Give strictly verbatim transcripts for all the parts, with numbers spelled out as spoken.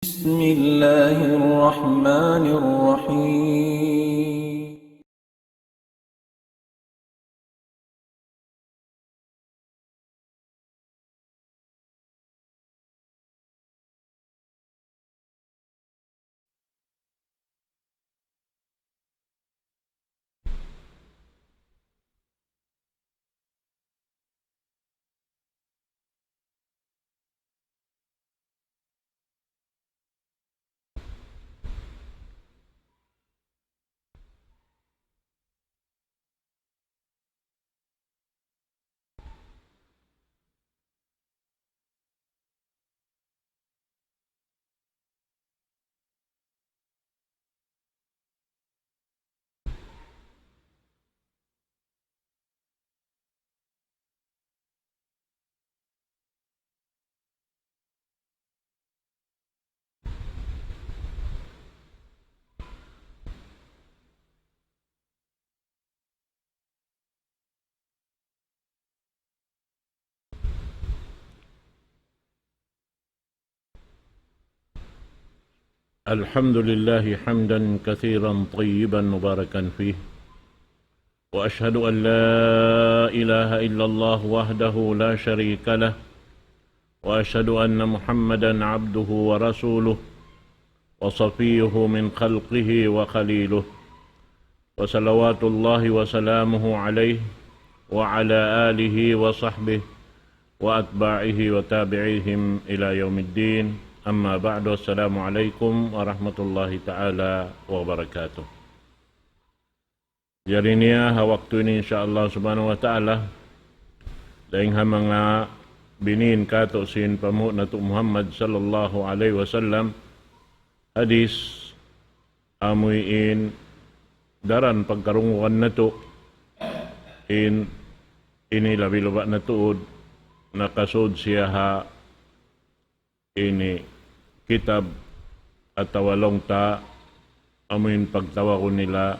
بسم الله الرحمن الرحيم. الحمد لله حمدا كثيرا طيبا مباركا فيه، وأشهد أن لا إله إلا الله وحده لا شريك له، وأشهد أن محمدا عبده ورسوله، وصفيه من خلقه وخليله، وصلوات الله وسلامه عليه وعلى آله وصحبه وأتباعه وتابعيهم إلى يوم الدين. أما بعد، السلام عليكم ورحمة الله تعالى وبركاته. Jari niya ha waktu ini, insya Allah subhanahu wa ta'ala, dayn ha manga binin katu' sin panghu' natu' Muhammad sallallahu alayhi wasallam, hadis amuin daran pagkarungugan natu', in ini labi-labi na tuud nakasud siya ha ini kitab atawa laung ta amuin pagtawagun nila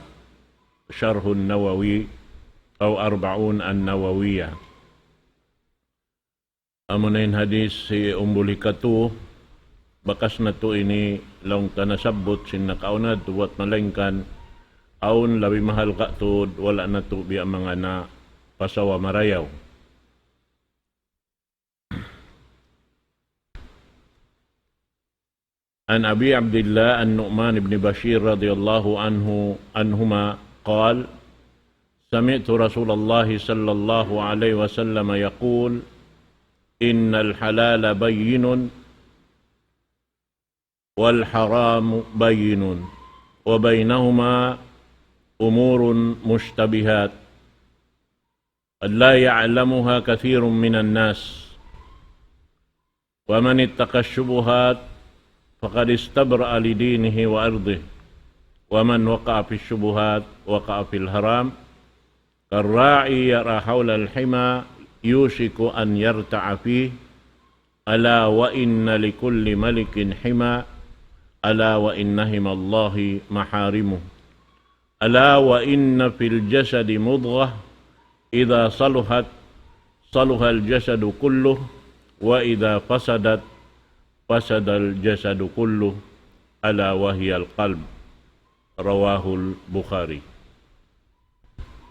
Sharhun Nawawi aw Arba'un An-Nawawiyah. Amuna in hadis hi umbul hikatu, bakas natu' ini laung ta nasabbut sin nakauna tuud, malaingkan awn labi mahal katu', wala' natu' biya' manga na pasawa marayaw. عن أبي عبد الله النعمان بن بشير رضي الله عنه، عنهما قال: سمعت رسول الله صلى الله عليه وسلم يقول: إن الحلال بين والحرام بين وبينهما أمور مشتبهات قد لا يعلمها كثير من الناس، ومن اتقى الشبهات فقد استبرأ لدينه وعرضه، ومن وقع في الشبهات وقع في الحرام، كالراعي يرعى حول الحمى يوشك أن يرتع فيه، ألا وإن لكل ملك حمى، ألا وإن حمى الله محارمه. ألا وإن في الجسد مضغة إذا صلحت صلح الجسد كله وإذا فسدت فسد الجسد كله ألا وهي القلب. رواه البخاري.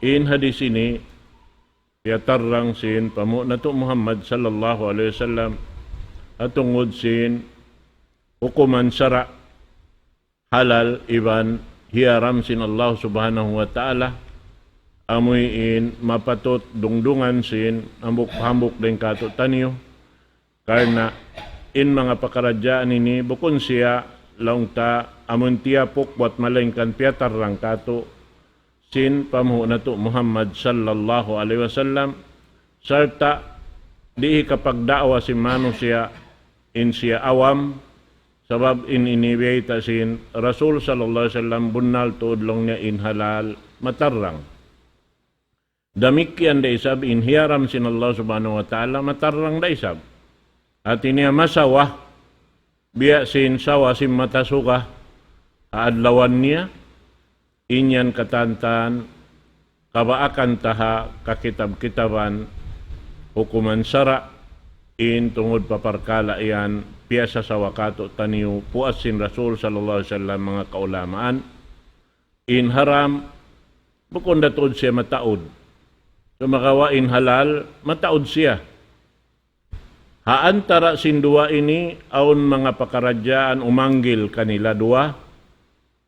In hadis ini piyatarrang sin panghu' natu' Muhammad sallallahu alayhi wasallam ha tungud sin hukuman sara', halal iban hiyaram sin Allah Subhanahu wa Ta'ala, amuin mapatut dungdungan sin hambuuk-hambuuk dayn kātu'niyu, karna' in manga pakaradjaan ini bukun siya laung ta amun tiyapuk buat malaingkan piyatarrang kātu' sin panghu' natu' Muhammad sallallahu alayhi wasallam, sarta' di' hikapagda'wa sin manusiya' in siya awam, sabab in ini biyayta' sin Rasul sallallahu alayhi wasallam bunnal tuud laung niya in halal matarrang. Damikkiyan da isab in hiyaram sin Allah Subhanahu wa Ta'ala matarrang da isab. Hāti niya masawa, biya' sin sawa sin mata suga ha adlawan niya, in yan katantan kabaakan ta ha kakitab-kitaban hukuman sara', in tungud pa parkala' yan, piyasasawa kātu'niyu, puas sin Rasul sallallahu alayhi wasallam, manga kaulamaan, in haram, bukun da tuud siya mataud. Sumagawa' in halal, mataud siya. Ha antara' sin duwa ini, awn manga pakaradjaan umanggil kanila duwa.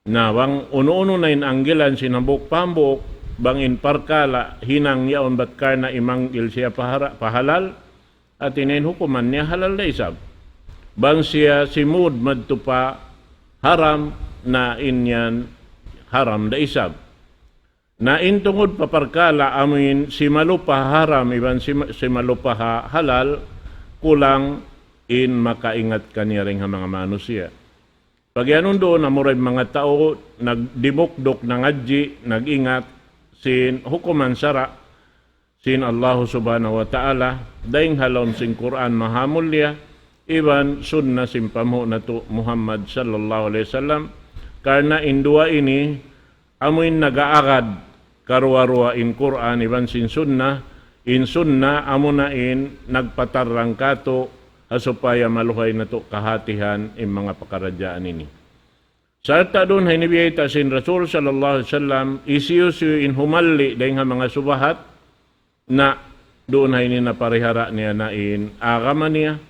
Na bang unu-unu na in anggilan sin hambuuk pa hambuuk, bang in parkala' hinang yaun bat karna' imanggil siya pa hara-, pa halal, hāti niya in hukuman niya halal da isab. Bang siya simud madtu pa haram, na in yan haram da isab. Na in tungud pa parkala' amuin simalupa ha haram iban sima-, simalupa ha halal, kulang in makaingat kaniya dayn ha manga manusiya'. Pagiyanun duun, amura in manga tau nagdimukduk, nangadji', nag-ingat sin hukuman sara' sin Allahu Subhanahu wa Ta'ala, dayn ha lawm sin Qur'an Mahamulliya, iban sunna sin panghu' natu' Muhammad sallallahu alayhi wasallam, karna' in duwa ini, amuin nag-aagad karuwa-ruwa in Qur'an iban sin sunna, in sunna amuna in nagpatarrang kātu', ha supaya maluhay natu' kahātihan in manga pakaradjaan ini. Sarta' duun ha ini biyayta' sin Rasul sallallahu alayhi wasallam, hisiyu-siyu in humalli' dayn ha manga subahat, na duun ha ini na parihara niya na in agama niya,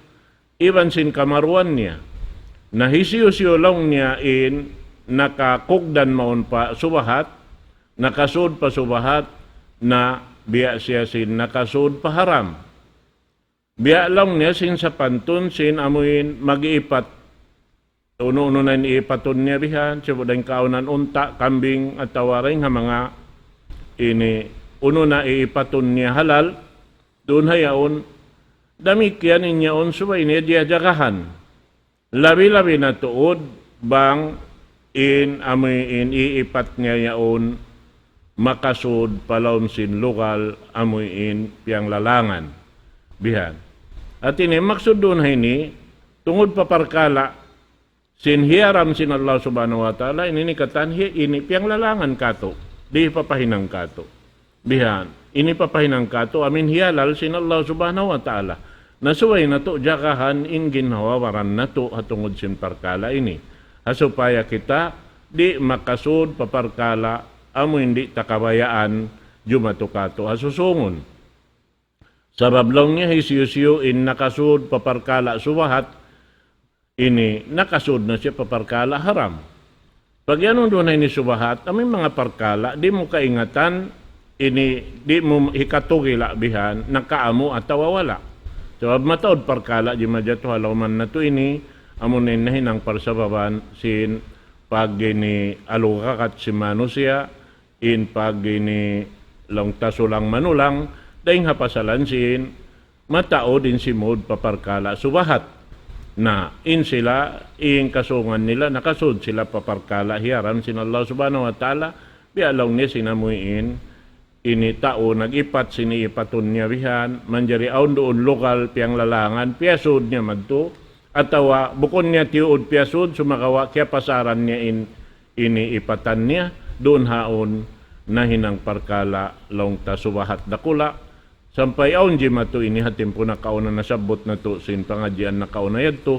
iban sin kamaruan niya. Na hisiyu-siyu laung niya in nakakugdan mawn pa subahat, nakasud pa subahat, na biya' siya sin nakasud pa haram. Biya' laung niya sin sapantun sin amuin mag-iipat. Unu-unu na in iipatun niya bihan, sibu' dayn kaawnan unta', kambing, atawa dayn ha manga ini, unu na iipatun niya halal, duun ha yaun, damikkiyan in yaun subay niya jiyajagahan. Labi-labi na tuud bang in amuin iipat niya yaun makasud pa lawm sin lugal amuin piyanglalangan. Bihan. Hāti niya maksud duun ha ini, tungud pa parkala' sin hiyaram sin Allah Subhanahu wa Ta'ala, ini, ini katan hi-, ini piyanglalangan kātu', di' hipapahinang kātu'. Bihan, ini papahinang kātu', amuin hiyalal sin Allah Subhanahu wa Ta'ala. Na subay natu' jagahan in ginhawa-baran natu' ha tungud sin parkala' ini. Ha supaya kita di' makasud pa parkala' amuin di' ta kabayaan jumatu kātu' ha susūngun. Sabab laung niya hisiyu-siyu in nakasud pa parkala' subahat, ini nakasud na siya pa parkala' haram. Pagiyanun duun ha ini subahat, amuin manga parkala', di' mu kaingatan, ini di' mu hikatugila' bihan, nakaamu atawa wala'. Sabab mataud parkala' jimajatu ha lawman natu' ini, amu na in nahinang parsababan sin pag ini alugakat sin manusiya', in pag ini laung ta sulang-manulang, dayn ha pasalan sin mataud in simud pa parkala' subahat. Na, in sila, in kasūngan nila, nakasud sila pa parkala' hiyaram sin Allah Subhanahu wa Ta'ala, biya' laung niya sin amuin, ini tau nag-ipat sin iipatun niya bihan, manjari awn duun lugal piyanglalangan, piyasud niya madtu, atawa bukun niya tiyuud piyasud, sumagawa' kiyapasaran niya in ini ipatan niya, duun ha yaun nahinang parkala' laung ta subahat dakula', sampay awn jimatu ini ha timpu nakauna nasabbut natu' sin pangadjian nakauna yadtu,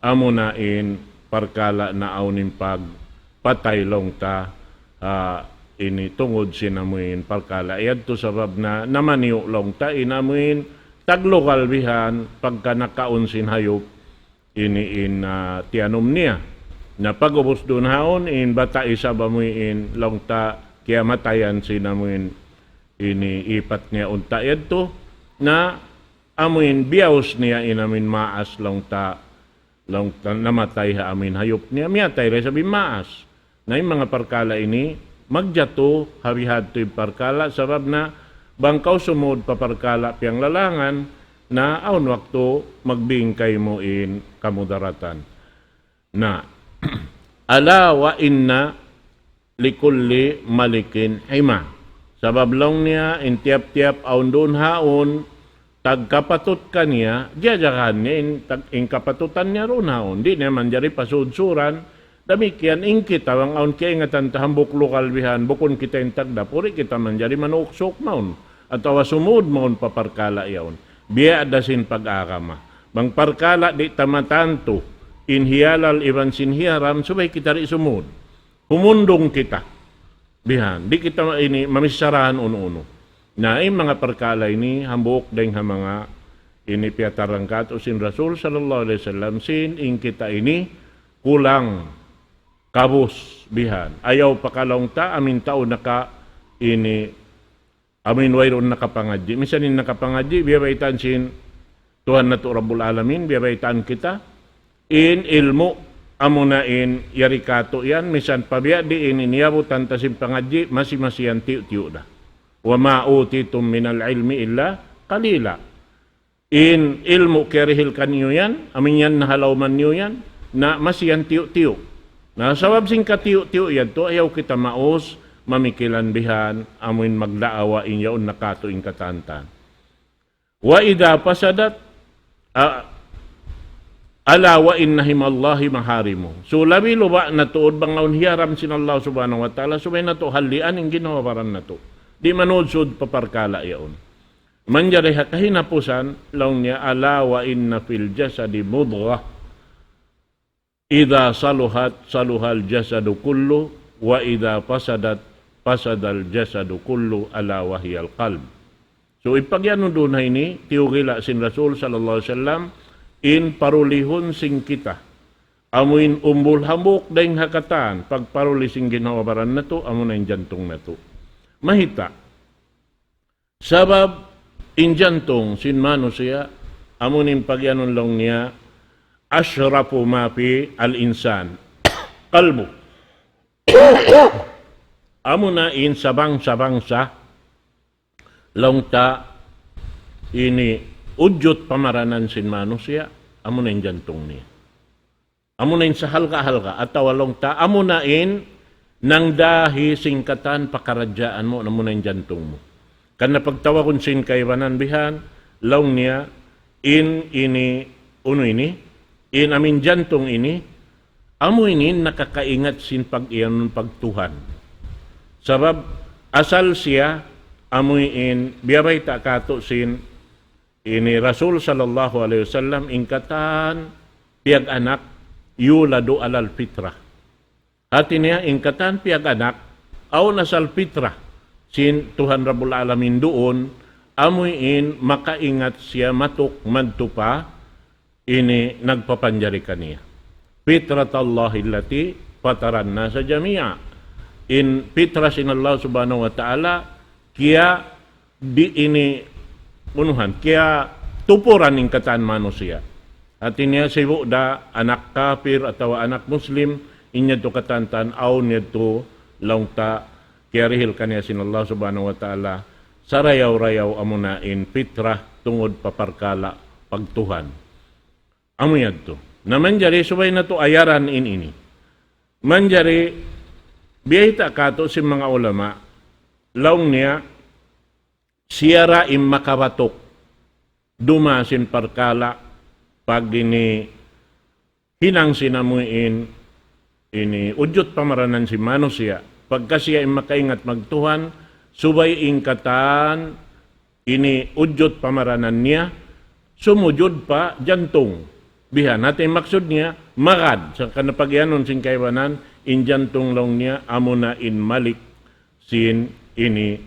amuna in parkala' na awn in pagpatay laung ta, ah, ini tungud sin amuin parkala' yadtu sabab na namaniyu' laung ta in amuin taglugal bihan pagka nakaun sin hayup ini in, ah, tiyanum niya. Na pag'ubus duun ha yaun, in bata' isab amuin laung ta kiyamatayan sin amuin ini ipat niya unta' yadtu, na amuin biyaus niya in amuin maas laung ta, laung ta namatay ha amuin hayup niya, miyatay da isab in maas. Na in manga parkala' ini, magjatu ha bihadtu in parkala', sabab na bang kaw sumud pa parkala' piyanglalangan, na awn waktu magbingkay mu in kamudaratan. Na, ألا وإن لكل ملك حمى. Sabab laung niya, in tiyap-tiyap awn duun ha yaun, tagkapatut kaniya, jajagahan niya in tag-, in kapatutan niya duun ha yaun. Di' niya manjari pasudsuran. Damikkiyan in kita, bang awn kiyaingatan ta hambuuk lugal bihan, bukun kita in tagdapu', di' kita manjari manuksuk mawn, atawa sumud mawn pa parkala' yaun. Biya' da sin pag-agama. Bang parkala' di' ta matantu in hiyalal iban sin hiyaram, subay kita di' sumud. Humundung kita. Bihan, di' kita ma-, ini, mamicharahan unu-unu. Na in manga parkala' ini, hambuuk dayng ha manga ini piyatarang kātu' sin Rasul sallallahu alayhi wasallam, sin in kita ini kulang kabus bihan. Ayaw pa ka laung ta, amin tau naka ini, amin wayruun nakapangadji'. Misan in nakapangadji', biya' baytaan sin Tuhan natu' Rabbul Alamin, biya' baytaan kita, in ilmu', amuna in yari kātu' yan, misan pa biya' diin in iyabutan ta sin pangadji', masi-masi yan tiyu'-tiyu' da. وما أوتيتم من العلم إلا قليلا. In ilmu' kiyarihil kaniyu yan, amin yan nahalawman niyu yan, na masi yan tiyu'-tiyu'. Na sabab sin katiyu'-tiyu' yadtu, ayaw kita maus, mamikilan bihan, amuin magdaawa in yaun na kātu' in katantan. وإذا فسدت، a-, ألا وإن حمى الله محارمه. So, labi luba' na tuud bang awn hiyaram sin Allah subhanahu wa ta'ala, subay natu' hallian in ginhawa-baran natu'. Di' manudsud pa parkala' yaun. Manjari ha kahinapusan, laung niya, ألا وإن في الجسد مضغة إذا صلحت صلح الجسد كله وإذا فسدت فسد الجسد كله ألا وهي القلب. So, in pag'iyanun duun ha ini, tiyugila' sin Rasul sallallahu alayhi wasallam, in parulihun sin kita. Amuin umbul hambuuk dayng ha katan, pagparuli sin ginhawa-baran natu', amuna in jantung natu'. Mayta'? Sabab in jantung sin manusiya', amuin pag'iyanun laung niya, أشرف ما في الإنسان قلبه. Amuna in sabangsa-bangsa, laung ta ini ujut pamaranan sin manusiya', amuna in jantung niya. Amuna in sahalga'-halga', atawa laung ta, amuna in nangdahi sin katan pakaradjaan mu, amuna in jantung mu. Karna' pagtawagun sin kaibanan bihan, laung niya, in ini, unu ini, in amin jantung ini, amu ini nakakaingat sin pag-iyanun pagtuhan. Sabab asal siya, amu in biyabayta' kātu' sin ini Rasul sallallahu alayhi wasallam, in katan piyag-anak, يولد على الفطرة. Hati niya, in katan piyag-anak, awn asal fitrah sin Tuhan Rabbul Alamin duun, amu in makaingat siya matuk madtu pa ini nagpapanjari kaniya. فطرة الله التي فطر الناس جميعا. In fitrah sin Allah subhanahu wa ta'ala, kiya di' ini unuhan, kiyatupuran in katan manusiya'. Hati niya sibu' da anak kapir atawa anak muslim, in yadtu katantan awn yadtu laung ta kiyarihil kaniya sin Allah subhanahu wa ta'ala, sarayaw-rayaw amuna in fitrah tungud pa parkala' pagtuhan. Amu yadtu. Na manjari subay natu' ayaran in ini. Manjari biyayta' kātu' sin manga ulama, laung niya, siya ra in makabatuk duma sin parkala' pag ini hinang sin amuin ini ujut pamaranan sin manusiya'. Pagka siya in makaingat magtuhan, subay in katan ini ujut pamaranan niya, sumujud pa jantung. Bihan, hati maksud niya, magad, sa' karna' pag'iyanun sin kaibanan, in jantung laung niya, amuna in malik sin ini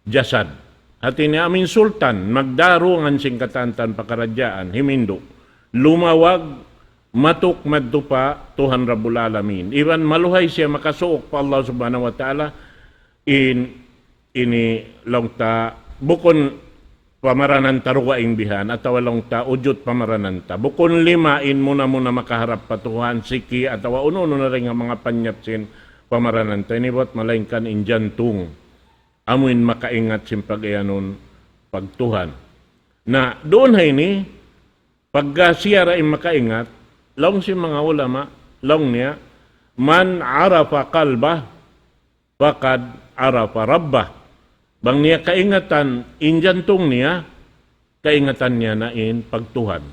jasad. Hati niya amin sultan, magdarungan sin katantan pakaradjaan, himindu'. Lumawag, matuk madtu pa Tuhan Rabbul Alamin. Iban maluhay siya makasuuk pa Allah Subhanahu wa Ta'ala, in, ini laung ta, bukun pamaranan ta dugaing bihan, atawa laung ta ujut pamaranan ta. Bukun lima in muna-muna makaharap pa Tuhan, siki, atawa unu-unu na dayn ha manga panyap sin pamaranan ta ini buwat, malaingkan in jantung. Amuin makaingat sin pag-iyanun pagtuhan. Na, duun ha ini, pagka siya ra in makaingat, laung sin manga ulama, laung niya, من عرف قلبه فقد عرف ربه. Bang niya kaingatan in jantung niya, kaingatan niya na in pagtuhan.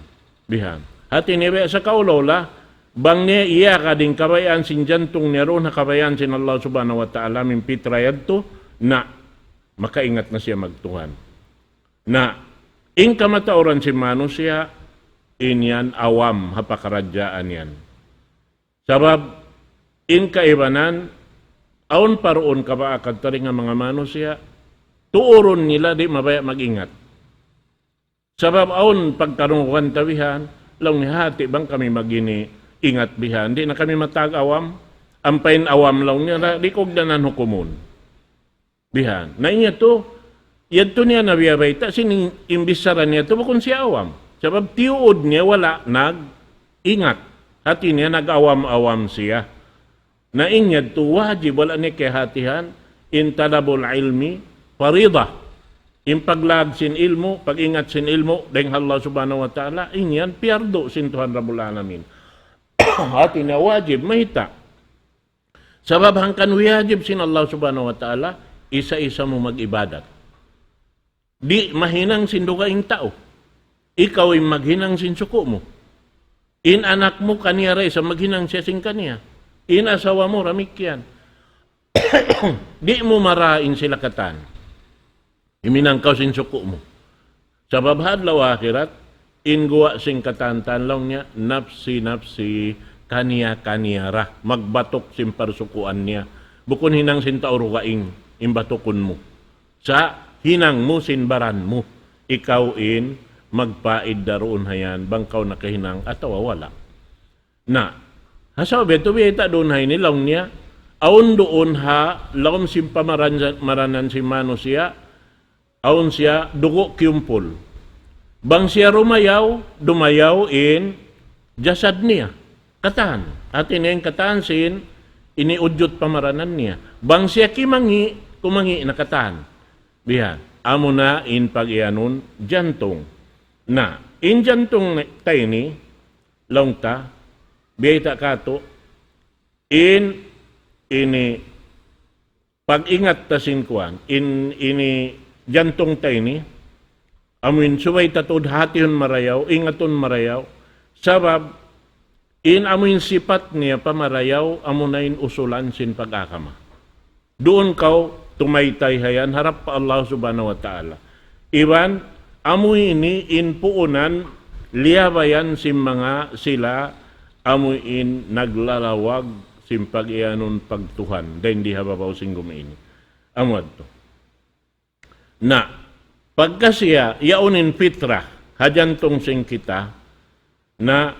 Bihan. Hati niya biya' sa kaula-ula, bang niya iyagad in kabayaan sin jantung niya duun ha kabayaan sin Allah Subhanahu wa Ta'ala, amuin pitra yadtu, na makaingat na siya magtuhan. Na, In kamatauran sin manusiya', in yan awam ha pakaradjaan yan. Sabab, in kaibanan, awn pa duun kabaakan ta dayn ha manga manusiya', tuurun nila di' mabaya' mag-ingat. Sabab awn pagkarungugan ta bihan, laung niya hati bang kami mag-ini ingat bihan, di' na kami matag awam, ampa in awam laung niya, di' kugdanan hukumun. Bihan. Na in yadtu, yadtu niya na biya' bayta', sin in, in bichara niya tu bukun siya awam. Sabab tiyuud niya wala' nag-ingat. Hati niya nag-awam-awam siya. Na in yadtu wajib wala' niya kiyahatihan, in talabul ilmi faridah. In paglag sin ilmu', pag-ingat sin ilmu', dayn ha Allah Subhanahu wa Ta'ala, in yan piyardu sin Tuhan Rabbul Alamin. Hati niya wajib, mayta'. Sabab hangkan wiyajib sin Allah Subhanahu wa Ta'ala, isa-isa mu mag-ibadat. Di' mahinang sin dugaing tau. Ikaw in maghinang sin suku' mu. In anak mu kaniya da isab maghinang siya sin kaniya. In asawa mu damikkiyan. Di' mu marain sila katan. Himinang kaw sin suku' mu. Sabab ha adlaw akhirat, in guwa' sin katan-katan laung niya, nafsi, nafsi, kaniya, kaniya ra, magbatuk sin parsukuan niya. Bukun hinang sin tau dugaing, in batukun mu. Sa' hinang mu sin baran mu, ikaw in magpaid da duun ha yan, bang kaw nakahinang atawa wala'. Na, ha sabab yadtu biyayta' duun ha ini laung niya, awn duun ha lawm sin pamaran-, maranan sin manusiya', awn siya dugu' kiyumpul. Bang siya dumayaw, dumayaw in jasad niya. Katan. Hati niya in katan sin ini ujud pamaranan niya. Bang siya kimangi', kumangi' na katan. Bihan. Amuna in pag-iyanun jantung. Na, in jantung ni-, ta ini, laung ta, biyayta' katu', in ini pag-ingat ta sin kuwan, in ini jantung ta ini, amuin subay ta tuud hatihun marayaw, ingatun marayaw, sabab in amuin sipat niya pamarayaw, amuna in usulan sin pag-agama. Duun kaw tumaytay ha yan harap pa Allah Subhanahu wa Ta'ala. Iban, amu ini in puunan liyabayan sin manga sila amu in naglalawag sin pag-iyanun pagtuhan dayn di ha babaw sin gumi ini. Amu yadtu. Na, pagka siya, yaun in fitrah, ha jantung sin kita, na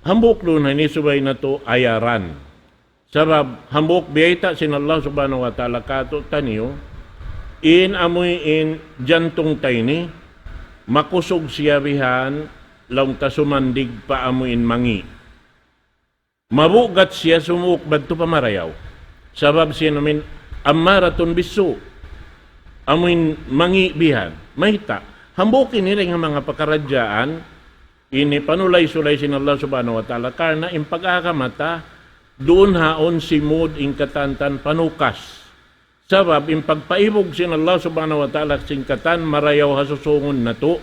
hambuuk duun ha ini subay natu' ayaran. Sabab hambuuk biyayta' sin Allah Subhanahu wa Ta'ala kātu'niyu, in amuin jantung ta ini, makusug siya bihan, laung ta sumandig pa amuin mangi'. Mabugat siya sumuuk madtu pa marayaw. Sabab siya amuin ammaratun bissu'. Amuin mangi' bihan. Mayta'. Hambuuk ini dayn ha manga pakaradjaan, ini panulay-sulay sin Allah Subhanahu wa Ta'ala. Karna' in pag-agama ta, duun haun simud in katan-katan panukas. Sabab in pagpaibug sin Allah Subhanahu wa Ta'ala sin katan marayaw ha susungun natu',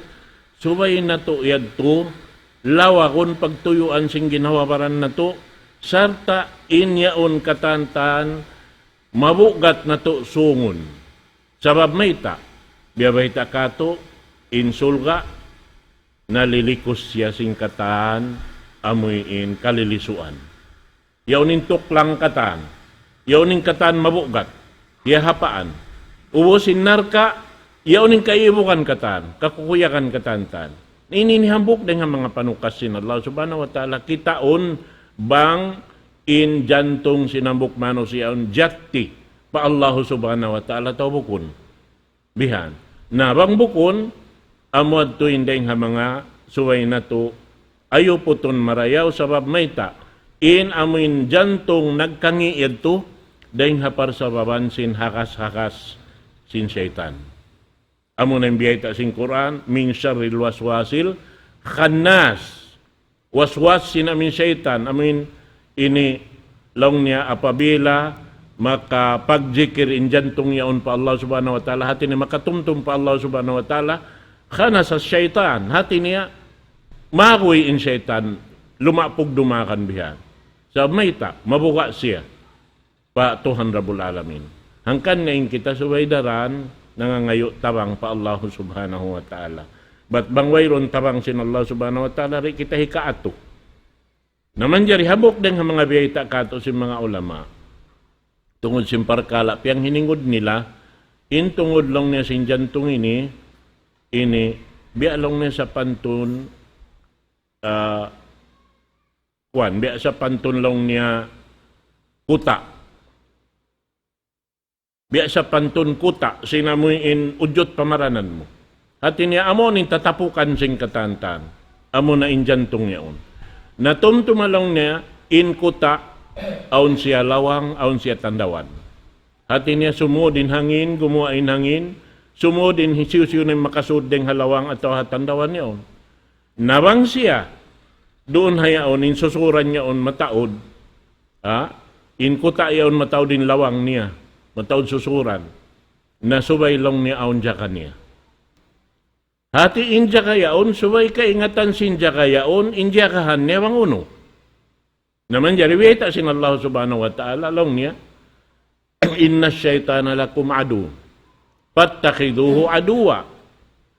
subay natu' yadtu, lawagun pagtuyuan sin ginhawa-baran natu', sarta' in yaun katan-katan mabugat natu' sungun. Sabab mayta', biya' bayta' katu', in surga', nalilikus siya sin katan, amuin kalilisuan. Yaun in tuklang katan. Yaun in katan mabugat. Piyahapaan. Ubus in narka', yaun in kaibugan katan. Kakukuyagan katan-katan. Ini in hambuuk dayn ha manga panukas sin Allah Subhanahu wa Ta'ala. Kitaun bang in jantung sin hambuuk manusiya' yaun jatti pa Allah Subhanahu wa Ta'ala atawa bukun. Bihan. Na bang bukun, amu yadtu in dayn ha manga subay natu' ayuputun marayaw sabab mayta'. In amuin jantung nagkangi' yadtu, dayn ha parsababan sin hakas-hakas sin saytan. Amu na in biyayta' sin Qur'an, من شر الوسواس الخناس. Waswas sin amuin saytan, amuin ini laung niya apabila makapagjikir in jantung yaun pa Allah Subhanahu wa Ta'ala, hati niya makatumtum pa Allah Subhanahu wa Ta'ala, khanasa shaytan, hati niya maguy in saytan, lumapug dumagan bihan. Sabab mayta', mabuga' siya pa Tuhan Rabbul Alamin. Hangkan na in kita subay daran nangangayu' tabang pa Allah Subhanahu wa Ta'ala. Bat bang wayruun tabang sin Allah Subhanahu wa Ta'ala, di' kita hikaatu. Na manjari hambuuk dayn ha manga biyayta' kātu' sin manga ulama. Tungud sin parkala' piyanghiningud nila, in tungud laung niya sin jantung ini, ini, biya' laung niya sapantun, ah, kuwan, biya' sapantun laung niya kuta'. Biya' sapantun kuta', sin amuin udjut pamaranan mu. Hati niya amu in tatapukan sin katan-katan. Amu na in jantung yaun. Na tumtuma laung niya, in kuta', awn siya lawang, awn siya tandawan. Hati niya sumud in hangin, gumuwa' in hangin, sumud in hisiyu-siyu na in makasud dayn ha lawang atawa ha tandawan yaun. Na bang siya, duun ha yaun, in susuran yaun mataud, ha? In kuta' yaun mataud in lawang niya, mataud susuran. Na subay laung niya awn jaka niya. Hati in jaka yaun, subay kaingatan sin jaka yaun, in jakahan niya bang unu. Na manjari biyayta' sin Allah Subhanahu wa Ta'ala, laung niya, إن الشيطان لكم عدو فاتخذوه عدوا.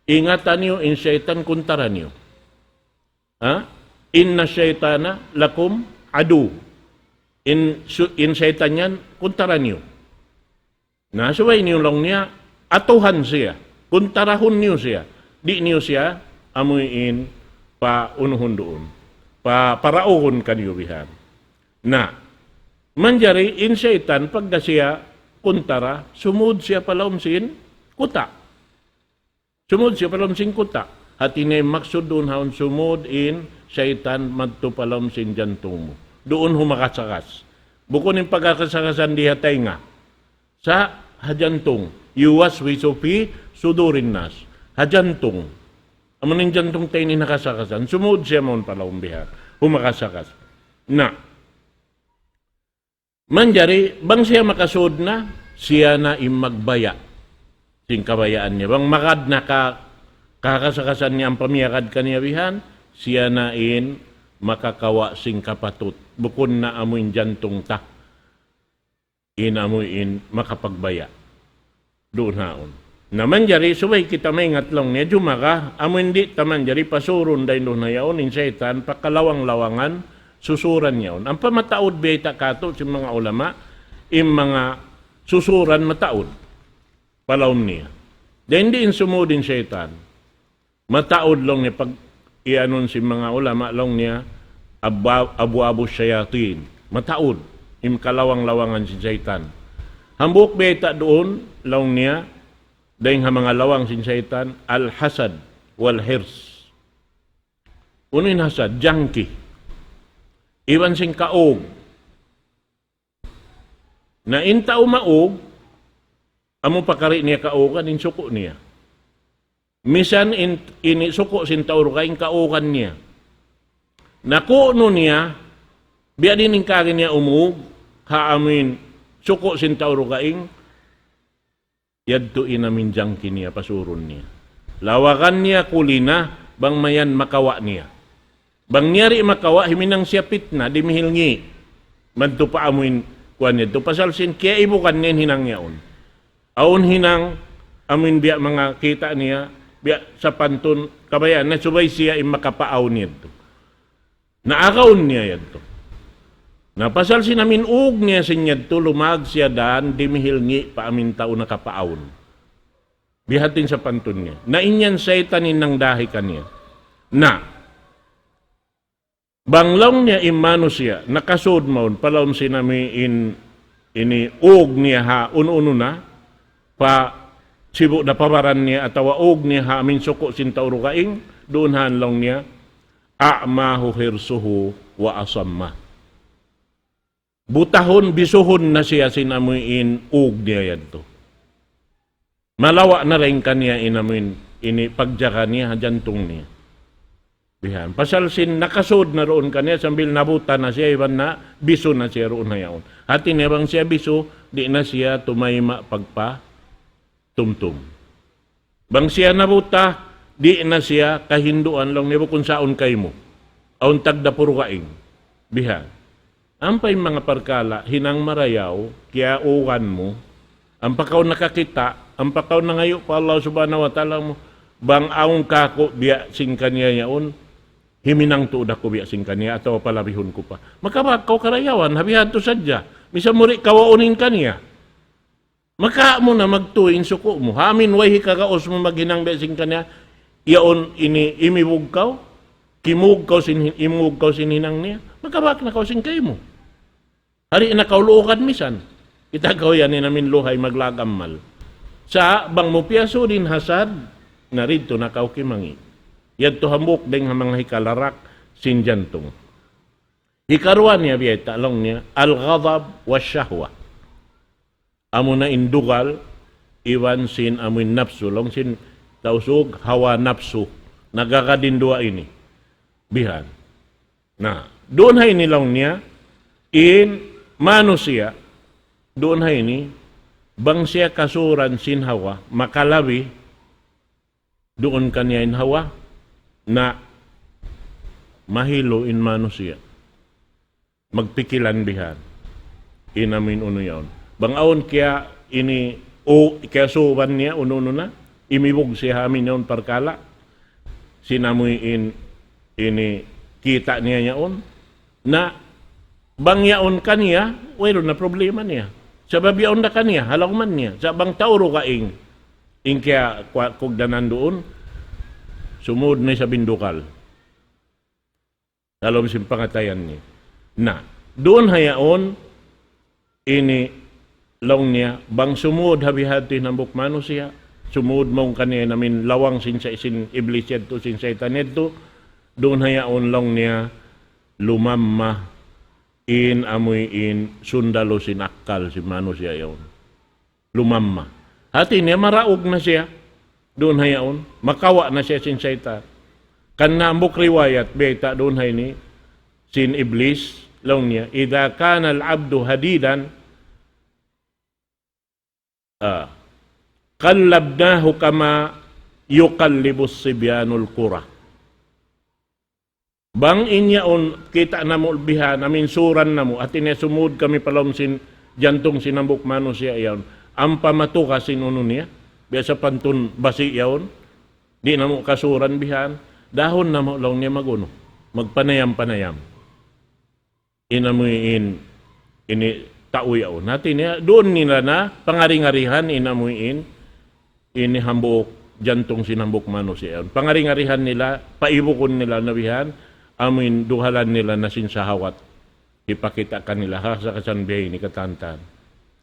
Ingata niyu in saytan kuntara niyu. Ha? إن الشيطان لكم عدو. In, su-, in saytan yan kuntara niyu. Na, subay niyu laung niya, atuhan siya. Kuntarahun niyu siya. Di' niyu siya, amuin, paunuhun duun. Pa, parauhun kaniyu bihan. Na, manjari in saytan, pagka siya kuntara, sumud siya pa lawm sin kuta'. Sumud siya pa lawm sin kuta'. Hati niya in maksud duun haun sumud in saytan madtu pa lawm sin jantung mu. Duun humakasakas. Bukun in pagkakasakasan di ha taynga. Sa' ha jantung. يوسوس في صدور الناس. Ha jantung. Amun in jantung ta ini nakasakasan. Sumud siya mawn pa lawm bihan. Humakasakas. Na. Manjari, bang siya makasud na, siya na in magbaya'. Sin kabayaan niya. Bang magad na ka, kakasakasan niya ampa miyagad kaniya bihan, siya na in makakawa' sin kapatut. Bukun na amuin jantung ta. In amuin makapagbaya'. Duun haun. Na manjari, subay kita maingat laung niya, jumaga, amu in di' ta manjari pasurun dayn duun ha yaun, in saytan, pakalawang-lawangan, susuran yaun. Ampa mataud biyayta' kātu', sin manga ulama, in manga susuran mataud. Pa lawm niya. Dayn di' in sumud in saytan. Mataud laung niya pag iyanun sin manga ulama laung niya abwa-, abwabu shayatin. Mataud in kalawang-lawangan sin saytan. Hambuuk biyayta' duun laung niya dayn ha manga lawang sin saytan, الحسد والحرص. Unu in hasad? Jangki. Iban sin kaug. Na in tau maug, amu pakari niya kaugan in suku' niya. Misan in, ini suku' sin tau dugaing kaugan niya. Na kunu' niya, biya' diin in kari niya umug, ha amuin suku' sin tau dugaing, yadtu in amuin jangki niya, pasurun niya. Lawagan niya kuli' na, bang mayan makawa' niya. Bang niya di' makawa', himinang siya pitna, dimihil ngi'. Madtu pa amuin, kuwan yadtu. Pasal sin, kiyaibugan niya in hinang yaun. Awn hinang, amuin biya' manga kita' niya, biya' sapantun, kabayaan na subay siya in makapaawn yadtu. Naagaun niya yadtu. Na pasal sin amuin ug niya sin yadtu, lumag siya dan, dimihil ngi' pa amuin tau nakapaawn. Bihatin sapantun niya. Na in yan saytan in nangdahi kaniya. Na, bang laung niya in manusiya', nakasud mawn, pa lawm sin amuin ini ug niya ha, unu-unu na, pa sibu' na pa baran niya, atawa ug niya ha, amuin suku' sin tau dugaing, duun han laung niya, أعماه حرصه وأصمه. Butahun, bisuhun na siya sin amuin ug niya yadtu. Malawa' na dayn kaniya in amuin ini pagjaga niya ha jantung niya. Bihan. Pasal sin nakasud na duun kaniya sambil nabuta na siya, iban na bisu na siya duun ha yaun. Hati niya bang siya bisu, di' na siya tumayma' pagpa tumtum. Bang siya nabuta, di' na siya kahinduan laung niya bukun saun kaymu. Awn tagdapu dugaing. Bihan. Ampa in manga parkala', hinang marayaw, kiyaugan mu, ampa kaw nakakita', ampa kaw nangayu' pa Allah Subhanahu wa Ta'ala mu, bang awn kāku' biya' sin kaniya yaun, himinang tuud aku biya' sin kaniya, atawa palabihun ku pa. Makabak kaw karayawan, ha bihadtu sadja. Misan mu di' kawaun in kaniya. Maka mu na magtuy in suku' mu. Ha amin way hikagaus mu maghinang biya' sin kaniya, yaun ini imibug kaw, kimug kaw sin hin-, imug kaw sin hinang niya. Makabak na kaw sin kaymu. Hari na kaw luugan misan. Kita' kaw yan in amin luhay maglaag amal. Sa' bang mu piyasud in hasad, na didtu na kaw kimangi'. Yadtu hambuuk dayng ha manga hikalarak sin jantung. Hikaruwa niya biyayta' laung niya, al-ghadab wa shahwa. Amuna in dugal, iban sin amuin napsu. Laung sin Tausug, hawa napsu. Nagagad in duwa ini. Bihan. Na, duun ha ini laung niya, in manusiya', duun ha ini, bang siya kasuran sin hawa, makalabi, duun kaniya in hawa, na mahilu in manusiya'. Magpikilan bihan. In amuin unu yaun. Bang awn kiya ini, o, kiyasuban niya, unu-unu na, imibug siya ha amuin yaun parkala'. Sin amuin ini kita' niya yaun. Na, bang yaun kaniya, wayruun na problema niya. Sabab yaun da kaniya, ha lawm niya. Sa' bang tau dugaing, in kiya kwa-, kugdanan duun, sumud na isab in dugal. Ha lawm sin pangatayan niya. Na, duun ha yaun, ini laung niya, bang sumud ha bihadtu in hambuuk manusiya', sumud mawn kaniya in amuin lawang sin sa-, sin iblis yadtu, sin saytan yadtu, duun ha yaun laung niya, lumamma in amuin sundalu sin akkal sin manusiya' yaun. Lumamma. Hati niya maraug na siya. Duun ha yaun. Makawa' na siya sin saytan. Kan hambuuk riwayat, bayta' duun ha ini, sin iblis, laung niya, إذا كان العبد حديدا، ah, قلبناه كما يقلب الصبيان الكرة. Bang in yaun kita' namu' bihan, amuin suran namu', hati niya sumud kami pa lawm sin jantung sin hambuuk manusiya' yaun. Ampa matugas in unu niya, biya' sapantun basi' yaun, di' namu' kasuran bihan, dahun namu' laung niya mag-unu, magpanayam-panayam. In amuin, ini tau yaun. Hati niya, duun nila na pangari-ngarihan in amuin, ini hambuuk jantung sin hambuuk manusiya' yaun. Pangari-ngarihan nila, paibukun nila na bihan, amuin duhalan nila na sin sahawat. Hipakita' kanila, ha, sa' kasan biya' ini katantan.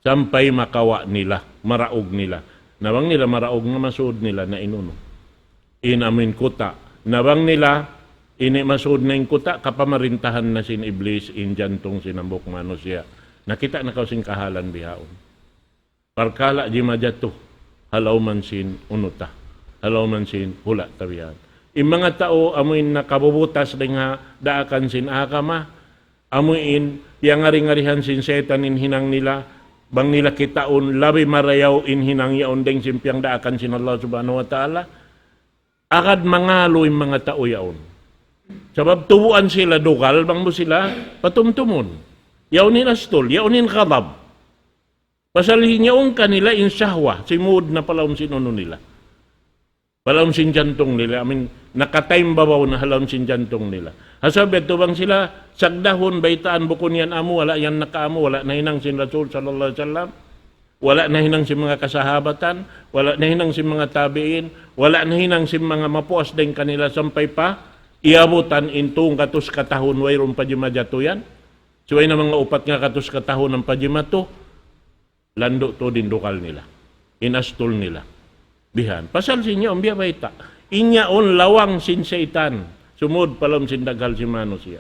Sampay makawa' nila, maraug nila. Na bang nila maraug na masud nila na in unu. In amuin kuta'. Na bang nila, ini masud na in kuta', kapamarintahan na sin iblis, in jantung sin hambuuk manusiya'. Nakita' na kaw sin kahalan bihaun. Parkala' jimajatu, ha lawm sin unu ta, ha lawm sin hula' ta bihan. In manga tau amuin nakabubutas dayn ha daakan sin agama, amuin piyangari-ngarihan sin saytan in hinang nila, bang nila kitaun labi marayaw in hinang yaun dayn sin piyangdaakan sin Allah Subhanahu wa Ta'ala, agad mangalu in manga tau yaun. Sabab tubuan sila dugal, bang mu sila patumtumun. Yaun in astul, yaun in ghadab. Pasal in yaun kanila in shahwa, simud na pa lawm sin unu nila. Pa lawm sin jantung nila, I mean, nakataymbabaw na ha lawm sin jantung nila. Ha sabab yadtu bang sila sagdahun baytaan bukun yan amu, wala' yan nakaamu, wala' nahinang sin Rasul sallallahu alayhi wasallam, wala' nahinang sin manga kasahabatan, wala' nahinang sin manga tabi'in, wala' nahinang sin manga mapuas dayn kanila sampay pa iyabutan in tū gatus ka tahun wayruun pa jimajatu yan. Subay na manga upat ngagatus ka tahun ampa jimatu, landu' tuud in dugal nila, in astul nila. Bihan. Pasal sin yaun biya' bayta'. In yaun lawang sin saytan. Sumud pa lawm sin daghal sin manusiya'.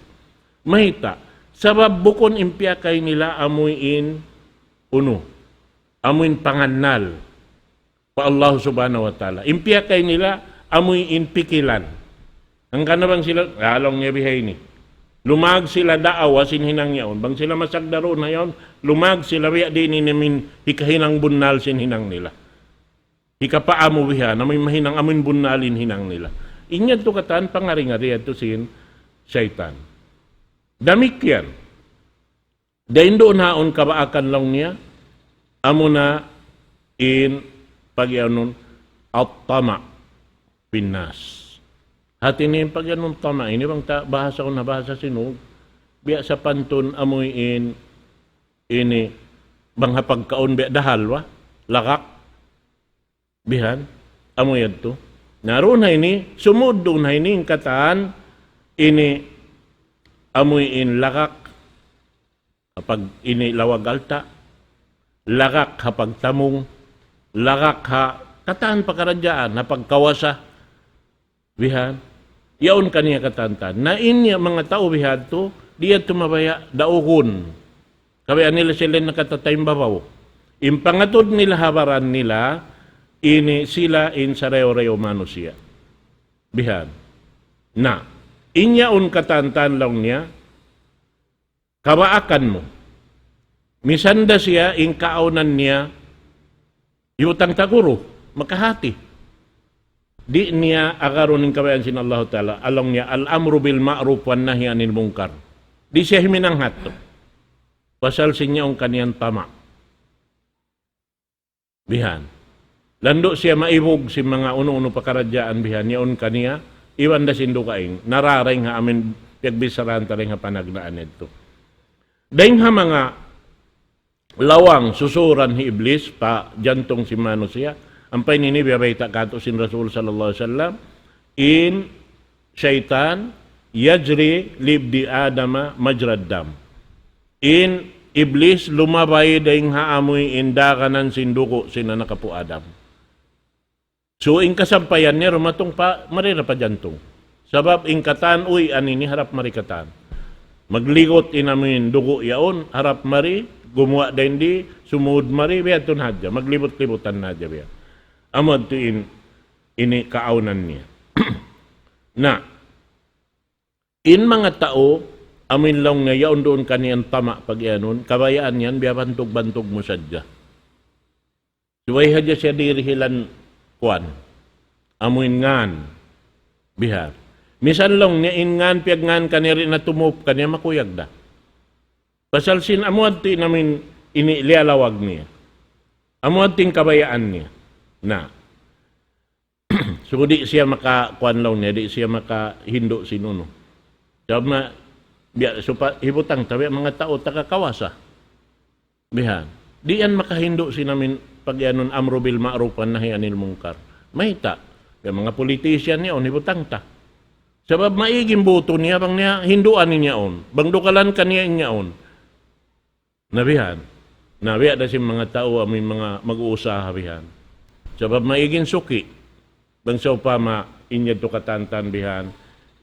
Mayta'? Sabab bukun in piyakay nila amuin unu. Amuin pangannal pa Allah Subhanahu wa Ta'ala. In piyakay nila amuin pikilan. Hangkan na bang sila, laung niya bihaini. Lumag sila daawa sin hinang yaun. Bang sila masagda duun ha yaun, lumag sila biya' diin in amuin hikahinang bunnal sin hinang nila. Hikapaamu biha, na amuin mahinang amuin bunnal in hinang nila. In yadtu katan pangari-ngari yadtu sin saytan. Damikkiyan. Dayn duun ha yaun kabaakan laung niya, amuna in pagiyanun at-tama'. في الناس. Hati niya in pagyanun tama' ini bang ta bahasa un ha bahasa Sinug, biya' sapantun amuin ini bang ha pagkaun biya' dahal wa, lagak, bihan, amu yadtu. Na duun ha ini, sumud duun ha ini in katan ini amuin lagak, ha pag ini lawag alta', lagak ha pagtamung, lagak ha katan pakaradjaan, ha pagkawasa, bihan. Yaun kaniya katantan. Na in ya manga tau bihan tu, di' yadtu mabaya' daugun. Kabayaan nila sila in nakatataymbabaw. In pangatud nila ha baran nila, ini sila in sarayaw-rayaw manusiya'. Bihan. Na, in yaun katantan laung niya, kabaakan mu. Misan da siya in kaawnan niya, hiyutang ta guru, makahati. Di' niya agarun in kabayaan sin Allahu Ta'ala, laung niya, الأمر بالمعروف والنهي عن المنكر. Di' siya himinang ha yadtu. Pasal sin yaun kaniya tama'. Bihan. Landu' siya maibug sin manga unu-unu pakaradjaan bihan, yaun kaniya, iban da sin dugaing, nara dayn ha amin piyagbicharahan ta dayn ha panagnaan yadtu. Dayn ha manga lawang susuran hi Iblis pa jantung sin manusiya', ampa ini biya' bayta' katu' sin Rasul sallallahu alayhi wasallam, in saytan يجري لابن آدم مجرى الدم. In Iblis lumabay dayn ha amuin daganan sin dugu' sin anak apu' Adam. So, in kasampayan niya dumatung pa, mari na pa jantung. Sabab in katan uy, ani ini harap mari katan. Magligut in amuin dugu' yaun, harap mari, gumuwa' dayn di, sumud mari, biya' yadtu na hadja, maglibut-libutan na hadja biya'. Amu yadtu in, ini kaawnan niya. Na, in manga tau, amuin laung niya yaun duun kaniya tama' pagiyanun, kabayaan yan, biya' bantug-bantug mu sadja. Subay hadja siya dirihilan kuwan. Amuin ngan. Bihan. Misan laung niya in ngan, piyagngan kaniya di' na tumup kaniya, makuyag da. Pasal sin amu yadtu in amuin ini liyalawag niya. Amu yadtu in kabayaan niya. Na. So, di' siya maka, kuwan laung niya, di' siya makahindu' sin unu. Sabab ma, biya', supa, hibutang ta, biya' manga tau taga kawasa. Bihan. Di' yan makahindu' sin amuin pagiyanun الأمر بالمعروف والنهي عن المنكر. Mayta'? Biya' manga politician yaun, hibutang ta. Sabab maig in butu niya, bang niya hinduan in yaun. Bang dugalan kaniya in yaun. Na bihan. Na biya' da sin manga tau, amuin manga mag-uusaha bihan. Sabab maig in suki. Bang sawpama in yadtu katantan bihan,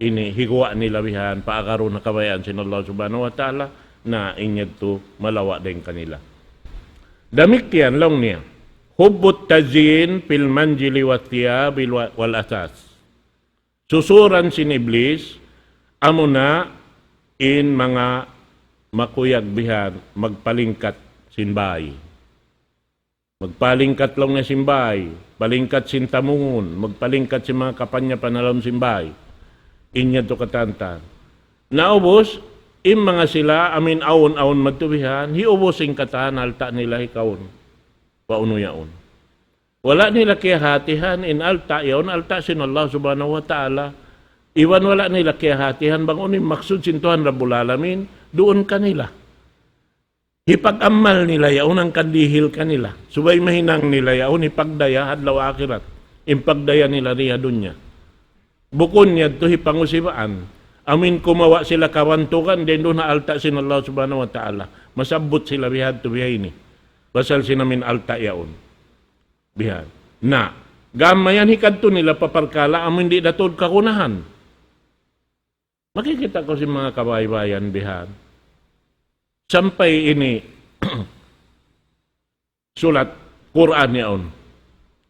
ini higuwa' nila bihan, paagarun ha kabayaan sin Allah Subhanahu wa Ta'ala, na in yadtu malawa' dayn kanila. Damikkiyan laung niya, حب التزيين في المنزل والثياب وال-، والأثاث. Susuran sin Iblis, amuna in manga makuyag bihan, magpalingkat sin bāy. Magpalingkat laung niya sin bāy, palingkat sin tamungun, magpalingkat sin manga kapanyapan ha lawm sin bāy. In yadtu katantan. Naubus, in manga sila, amuin awn-awn madtu bihan, hiyubus in katan alta' nila hikaun. Pa unu yaun. Wala' nila kiyahatihan, in alta' yaun, alta' sin Allah Subhanahu wa Ta'ala. Iban wala' nila kiyahatihan, bang unu in maksud sin Tuhan Rabbul Alamin, duun kanila. Hipag-amal nila yaun hangkan dihil kanila. Subay mahinang nila yaun hipagdaya ha adlaw akhirat. In pagdaya nila di ha dunya. Bukun yadtu hipangusibaan. Amuin kumawa' sila kabantugan, dayn duun ha alta' sin Allah Subhanahu wa Ta'ala. Masabbut sila bihadtu bihaini. Pasal sin amuin alta' yaun. Bihan. Na, gam mayan hikadtu nila pa parkala' amuin di' da tuud kagunahan. Makikita' kaw sin manga kabaybayan bihan. Sampay ini sulat Qur'an yaun.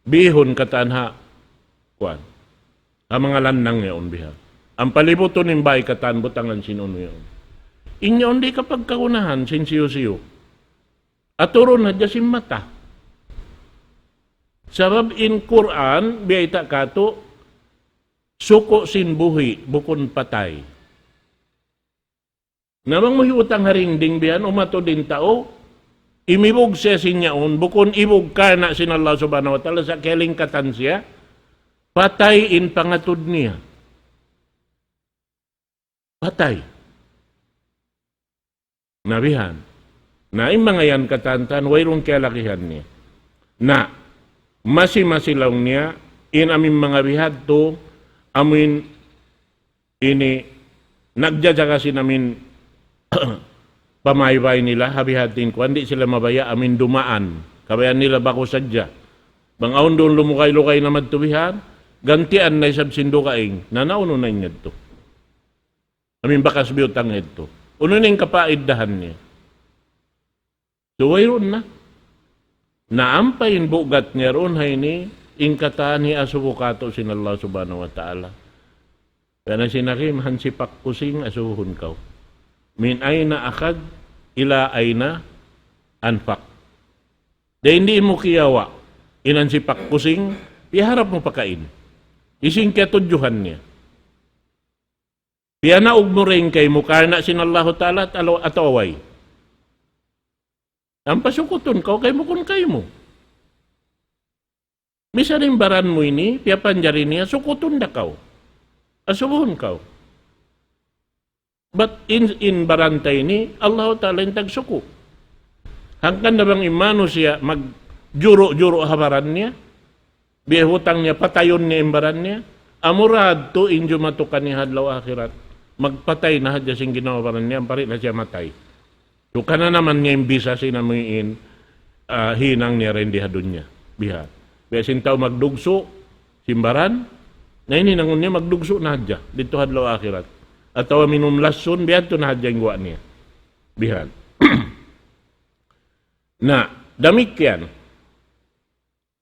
Bihun katan ha, kuwan. Ha manga lannang yaun bihan. Ampa libutun in bāy katan butangan sin unu yaun. In yaun di' kapagkagunahan sin siyu-siyu. Aturun hadja sin mata. Sabab in Qur'an, biyayta' katu', suku' sin buhi', bukun patay. Na bang mu hiyutang ha dingding bihan, umatud in tau, imibug siya sin yaun, bukun ibug karna' sin Allah Subhanahu wa Ta'ala, sa' kiyalingkatan siya. Patay in pangatud niya. Patay. Na bihan. Na in manga yan katantan, wayruun kiyalagihan niya. Na, masi-masi laung niya, in amin manga bihadtu, amin ini nagjajaga sin amin pamaybay nila, ha bihadtu in kuwan, di' sila mabaya' amin dumaan. Kabayaan nila baku sadja. Bang awn duun lumugay-lugay na madtu bihan, gantian na isab sin dugaing, na naunu na in yadtu. Amin bakas biyutang yadtu. Unu na in kapaiddahan niya? So, wayruun na. Na ampa in bugat niya duun ha ini, in katan hiasubu katu' sin Allah Subhanahu wa Ta'ala. Kaya na sin Hakim, hansipak kusing asubuhun kaw. من أين أخذ إلى أين أنفق. Dayn di' mu kiyawa', in hansipak kusing, piyaharap mu pakain. Hisiyu in kiyatudjuhan niya? Piyanaug mu dayn kaymu karna' sin Allahu Ta'ala at alo-, atawa way? Ampa sukutun kaw kaymu kun kaymu. Misan in baran mu ini, piyapanjari niya, sukutun da kaw. Asubuhun kaw. Bat in, in baran ta ini, Allahu Ta'ala in tagsuku'. Hangkan na bang in manusiya' magjuru'-juru' ha baran niya, biya' hutang niya, patayun niya in baran niya, amura yadtu in jumatu kaniya ha adlaw akhirat. Magpatay na hadja sin ginhawa-baran niya, ampa di' na siya matay. So, kananaman niya in bisa sin amuin, ah, hinang niya dayn di ha dunya. Biha. Biya' sin tau magdugsu', sin baran, na in hinangun niya magdugsu' na hadja, didtu ha adlaw akhirat. Atawa minum lasun, biya' yadtu na hadja in guwa' niya. Bihan. Na, damikkiyan.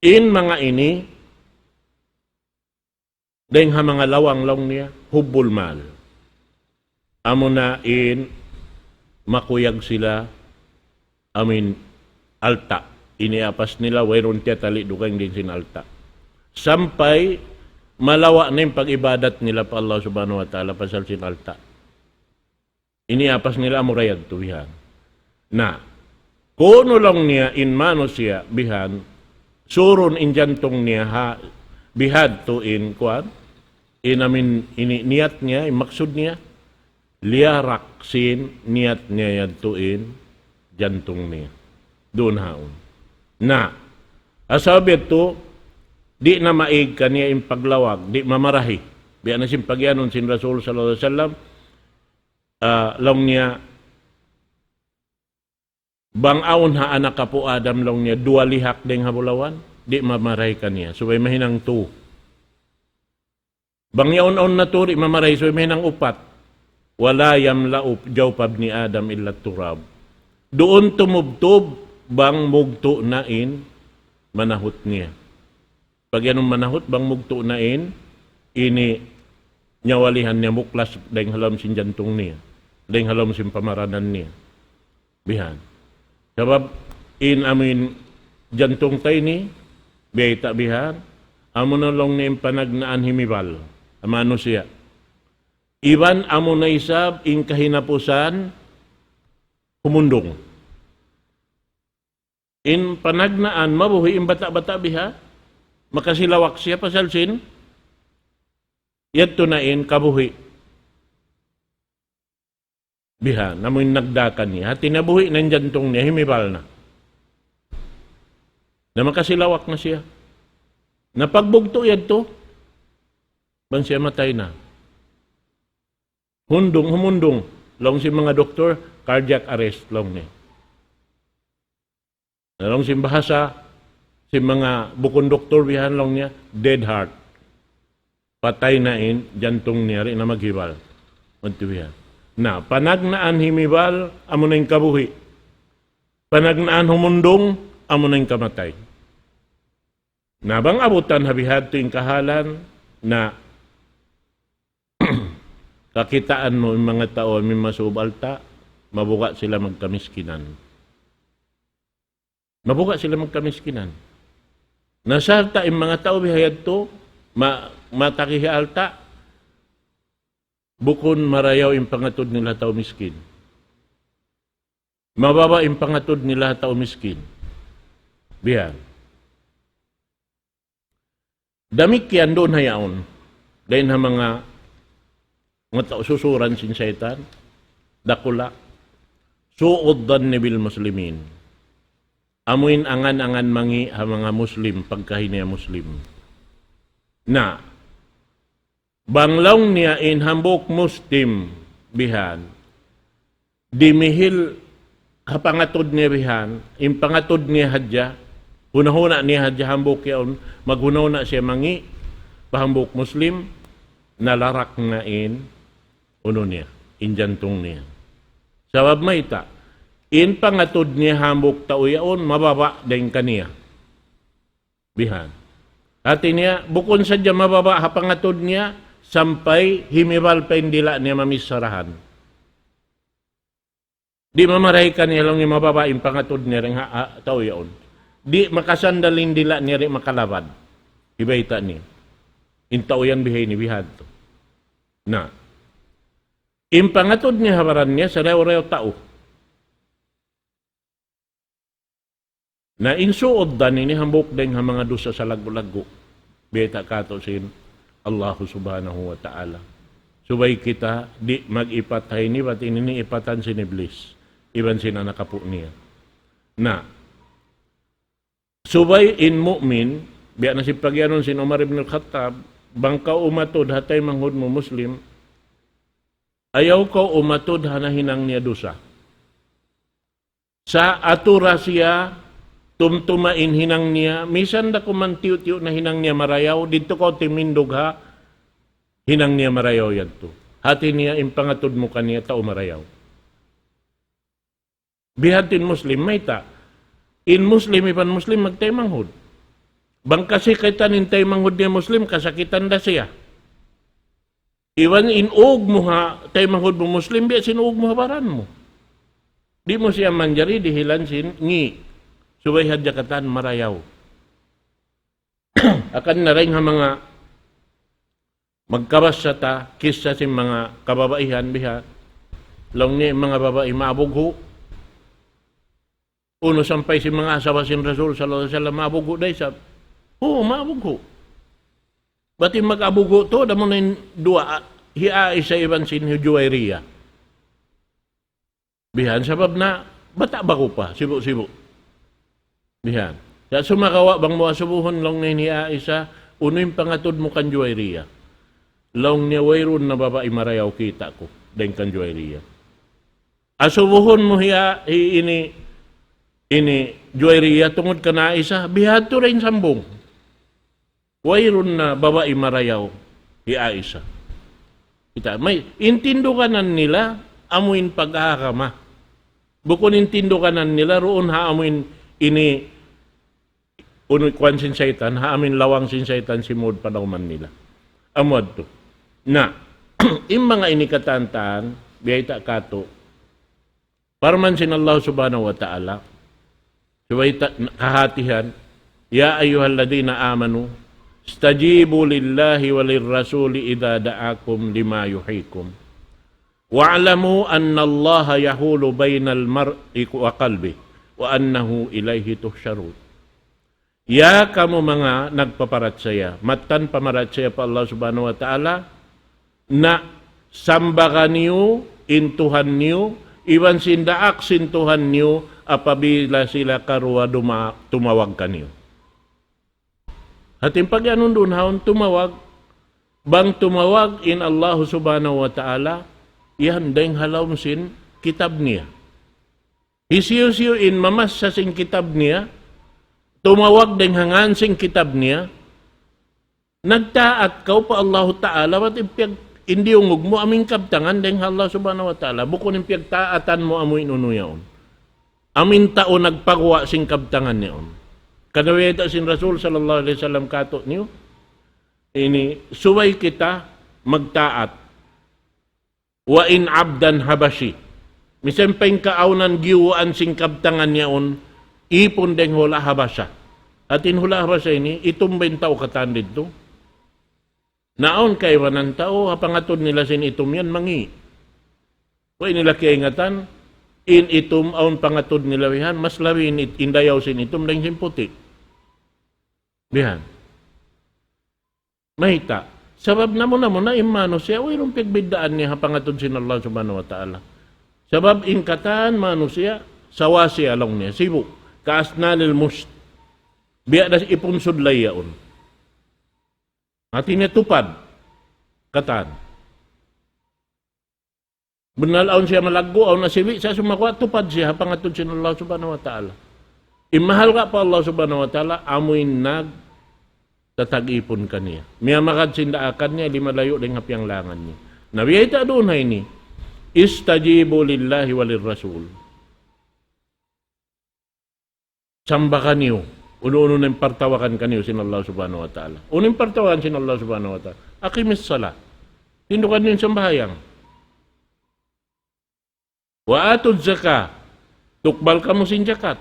In manga ini, dayn ha manga lawang laung niya, حب المال. Amuna in makuyag sila amuin alta'. Ini apas nila, wayruun tiyatali' dugaing dayn sin alta'. Sampay malawa' na in pag-ibadat nila pa Allah Subhanahu wa Ta'ala pasal sin alta'. Ini apas nila amura yadtu bihan. Na, kunu' laung niya in manusiya' bihan, surun in jantung niya ha, bihadtu in kuwan, in amin ini niyat niya, in maksud niya, liyarak sin niyat niya yadtu in jantung niya. Duun haun. Na, asal biya' yadtu, di' na maig kaniya in paglawag, di' mamarahi. Biya' na sin pagiyanun sin Rasul sallallahu alayhi wasallam, ah, laung niya, bang awn ha anak apu' Adam laung niya, duwa lihak dayn ha bulawan, di' mamarahi kaniya. Subay mahinang tu. Bang yaun-awn na tu, di' mamarahi, subay mahinang upat. ولا يملأ جوف ابن آدم إلا التراب. Duun tumubtub bang mugtu' na in manahut niya. Pag yan manahut, bang mugtu' na in, ini nyawalihan niya muklas dayn ha lawm sin jantung niya, dayn ha lawm sin pamaranan niya. Bihan. Sabab in amuin jantung ta ini, biya' ta bihan, amuna laung niya in panagnaan himibal, ha manusiya'. Iban amuna isab in kahinapusan humundung. In panagnaan mabuhi' in bata'-bata' biha, makasilawak siya pasal sin, yadtu na in kabuhi'. Biha, na amuin nagdakan niya. Hati na buhi' na in jantung niya, himibal na. Na makasilawak na siya. Na pagbugtu' yadtu, bang siya matay na. Hundung, humundung. Laung sin manga doktor, cardiac arrest, laung niya. Na laung sin bahasa, sin manga bukun doktor bihan laung niya, dead heart. Patay na in jantung niya, di' na maghibal. Madtu bihan. Na, panagnaan himibal, amuna in kabuhi'. Panagnaan humundung, amuna in kamatay. Na bang abutan ha bihadtu in kahalan, na kakitaan mu in manga tau amuin masuub alta', mabuga' sila magkamiskinan. Mabuga' sila magkamiskinan. Na sarta' in manga tau biha yadtu, ma-, matagi ha alta', bukun marayaw in pangatud nila tau miskin. Mababa' in pangatud nila tau miskin. Bihan. Damikkiyan duun ha yaun. Dayn ha manga, manga tau susuran sin saytan, dakula', su'ud dhanni bil muslimin. Amuin angan-angan mangi' ha manga Muslim, pagkahi niya Muslim. Na, bang laung niya in hambuuk Muslim bihan, dimihil ha pangatud niya bihan, in pangatud niya hadja, hunahuna niya hadja hambuuk yaun, maghunahuna siya mangi' pa hambuuk Muslim, nalarak na in unu niya, in jantung niya. Sabab mayta', in pangatud niya hambuuk tau yaun, mababa' dayn kaniya. Bihan. Hati niya, bukun sadja mababa' ha pangatud niya, sampay himibal pa in dila' niya mamissarahan. Di' mamaray kaniya laung niya mababa' in pangatud niya dayn ha, ha tau yaun. Di' makasandal in dila' niya, di' makalabad. Hibayta' niya. In tau yan bihaini bihadtu. Na. In pangatud niya ha baran niya, sarayaw-rayaw tau. Na in su'ud dhan ini hambuuk dayn ha manga dusa salaggu'-laggu'. Biyayta' katu' sin Allahu Subhanahu wa Ta'ala. Subay kita di' mag-ipat ha ini, bat ini ini ipatan sin Iblis. Iban sin anak apu' niya. Na, subay in mu'min, biya' na sin pagiyanun sin Umar ibn al-Khattab, bang kaw umatud ha taymanghud mu Muslim, ayaw kaw umatud ha nahinang niya dusa. Sa' atura siya, tumtuma in hinang niya, misan da kuman tiyu'-tiyu' na hinang niya marayaw, didtu kaw timindug ha hinang niya marayaw yadtu. Hati niya, in pangatud mu kaniya tau marayaw. Bihadtu in Muslim, mayta'? In Muslim iban Muslim magtaymanghud. Bang kasakitan in taymanghud niya Muslim, kasakitan da siya. Iban in ug mu ha taymanghud mu Muslim, biya' sin ug mu ha baran mu. Di' mu siya manjari dihilan sin ngi'. Subay hadja katan marayaw. Akan na dayn ha manga magkabassa ta, kissa sin manga kababaihan biha. Laung niya in manga babai maabughu'. Unu sampay sin manga asaba sin Rasul sallallahu alayhi wasallam maabughu' da isab. Uu, maabughu'. Bat in mag-abughu' tu, da mu na in duwa, hi Aisha iban sin hi Juwayriya. Bihan sabab na bata' bagu pa, sibu'-sibu'. Bihan. Sa' sumagawa' bang mu asubuhun laung niya hi Aisha, unu in pangatud mu kan Juwayriya. Laung niya wayruun na babai marayaw kita' ku, dayn kan Juwayriya. Asubuhun mu hi A-, hi ini, ini Juwayriya tungud kan Aisha, bihadtu da in sambung. Wayruun na babai marayaw hi Aisha. Kita', may, in tinduganan nila, amu in pag-agama. Bukun in tinduganan nila, duun ha amu in ini, unu kuwan sin saytan, ha amu in lawang sin saytan, simud pa lawman nila. Amu yadtu. Na, in manga ini katan-katan, biyayta' katu', parman sin Allah Subhanahu wa Ta'ala, subay ta-, kahatihan, يا أيها الذين آمنوا استجيبوا لله وللرسول إذا دعاكم لما يحييكم واعلموا أن الله يحول بين المرء وقلبه وأنه إليه تحشرون. Ya kamu manga nagpaparachaya, mattan pamarachaya pa Allah Subhanahu wa Ta'ala, na sambaga niyu in Tuhan niyu, iban sin daak sin Tuhan niyu, apabila sila karuwa duma-, tumawag kaniyu. Hati in pagiyanun duun haun tumawag, bang tumawag in Allah Subhanahu wa Ta'ala, yan dayng ha lawm sin kitab niya. Hisiyu-siyu in mamassa sin kitab niya, tumawag dayng ha ngan sin kitab niya, nagtaat kaw pa Allahu Ta'ala, bat in piyag-, in diyungug mu amu in kabtangan dayng ha Allah Subhanahu wa Ta'ala, bukun in piyagtaatan mu amu in unu yaun. Amu in tau nagpaguwa' sin kabtangan yaun. Karna' biyayta' sin Rasul sallallahu alayhi wasallam katu' niyu, ini subay kita magtaat. وإن عبدا حبشي. Misan pa in kaawnan giyuwaan sin kabtangan yaun, ipun dayng hula' Habasha. Hati in hula' Habasha ini, itum ba in tau katan didtu? Na awn kaibanan tau, ha pangatud nila sin itum yan, mangi'. Way nila kiyaingatan, in itum awn pangatud nila bihan, mas labi in it-, in dayaw sin itum dayng sin puti'. Bihan. Mayta'? Sabab namu-namu na in manusiya', wayruun piyagbiddaan niya ha pangatud sin Allah Subhanahu wa Ta'ala. Sabab in katan manusiya', sawasiya laung niya, sibu', كأسنان المشط. Biya' da ipunsud lay yaun. Hati niya tupad. Katan. Bunnal awn siya malaggu', awn asibi', sa' sumagawa' tupad siya ha pangatud sin Allah Subhanahu wa Ta'ala. In mahalga' pa Allah Subhanahu wa Ta'ala, amu in nagtatag-ipun kaniya. Miyamagad sin daakan niya, limalayu' dayn ha piyanglangan niya. Na biyayta' duun ha ini, استجيبوا لله وللرسول. Samba kaniyu, unu-unu na in partawagan kaniyu sin Allah Subhanahu wa Ta'ala. Unu in partawagan sin Allah Subhanahu wa Ta'ala? أقم الصلاة. Tindugan niyu in sambahayang. وآتوا الزكاة. Tukbal kamu sin jakat.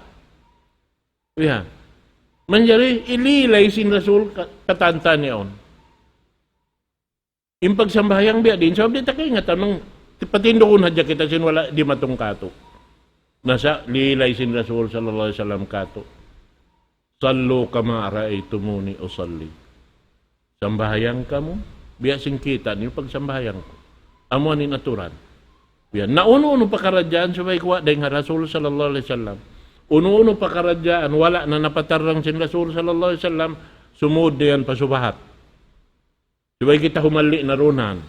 Yan. Manjari, ililay sin Rasul ka-, katantan yaun. In pagsambahayang biya' diin, sabab di' ta kaingatan, mang, patindugun hadja kita sin wala' dimatung katu'. Na sa' lilay sin Rasul sallallahu alayhi wasallam katu'. صلوا كما رأيتموني أصلي. Sambahayang kamu, biya' sin kita' niyu pagsambahayang ku. Amu in aturan. Biya' na unu-unu pakaradjaan subay kuwa' dayn ha Rasul sallallahu alayhi wasallam. Unu-unu pakaradjaan wala' na napatarrang sin Rasul sallallahu alayhi wasallam, sumud diyan pa subahat. Subay kita humalli' na duun.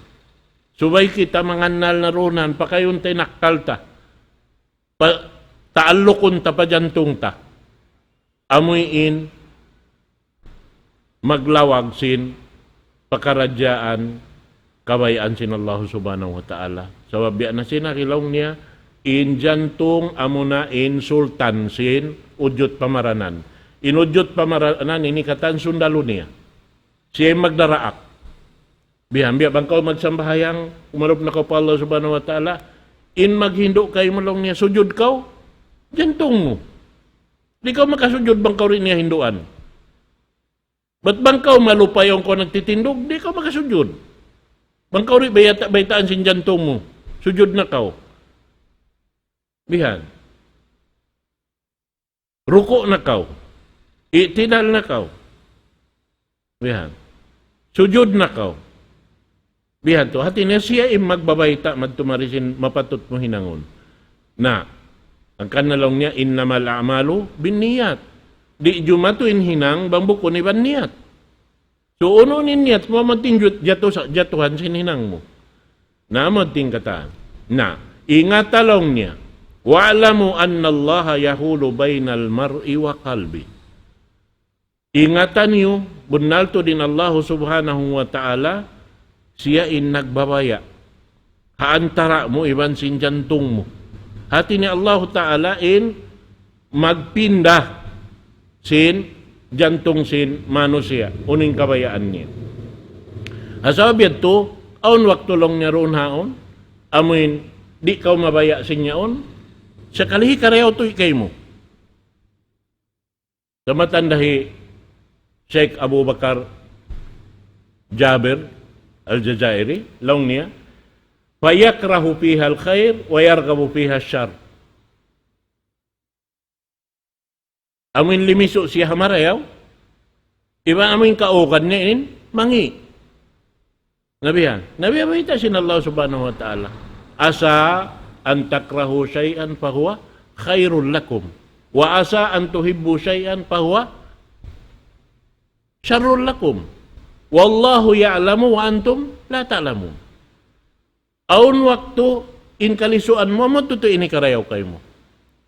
Subay kita mangannal na duun, pakayun ta in akkal ta. Pa, taallukun ta pa jantung ta. Amu in maglawag sin pakaradjaan kabayaan sin Allah Subhanahu wa Ta'ala. Sabab biya' na sin laung niya, in jantung amuna in sultan sin ujut pamaranan. In ujut pamaranan ini katan sundalu niya. Siya in magdaraak. Biya', biya' bang kaw magsambahayang, umarup na kaw pa Allah Subhanahu wa Ta'ala, in maghindu' kaymu laung niya, sujud kaw, jantung mu. Di' kaw makasujud bang kaw di' niya hinduan. Bat bang kaw malupay awn kaw nagtitindug, di' kaw makasujud. Bang kaw di' bayta-, baytaan sin jantung mu, sujud na kaw. Bihan. Ruku' na kaw. I'tidal na kaw. Bihan. Sujud na kaw. Bihan tu. Hati niya siya in magbabayta' madtu mari sin mapatut mu hinangun. Na, hangkan na laung niya, إنما الأعمال بالنيات. Di' jumatu in hinang bang bukun iban niyat. So, unu in niyat mu, amu in jut-, jatu sa-, jatuhan sin hinang mu. Na, amu in katan. Na, ingata laung niya. واعلموا أن الله يحول بين المرء وقلبه. Ingata niyu, bunnal tuud in Allah Subhanahu wa Ta'ala, siya in nagbabaya' ha antara' mu iban sin jantung mu. Hati niya Allah Ta'ala in magpinda sin jantung sin manusiya', unu in kabayaan niya. Ha sabab yadtu, awn waktu laung niya duun haun, amu in di' kaw mabaya' sin yaun, sakali hikarayaw tuud kaymu. Sa' matanda hi Sheikh Abu Bakar Jabir Al-Jazairi, laung niya, فيكره فيها الخير ويرغب فيها الشر. Amu in limisu' siya ha marayaw, iban amu in kaugan niya in mangi'. Na bihan. Na bihan bayta' sin Allah Subhanahu wa Ta'ala. عسى أن تكرهوا شيئا فهو خير لكم. وعسى أن تحبوا شيئا فهو شر لكم. والله يعلم وأنتم لا تعلمون. Awn waktu in kalisuan mu, amu tuud in hikarayaw kaymu.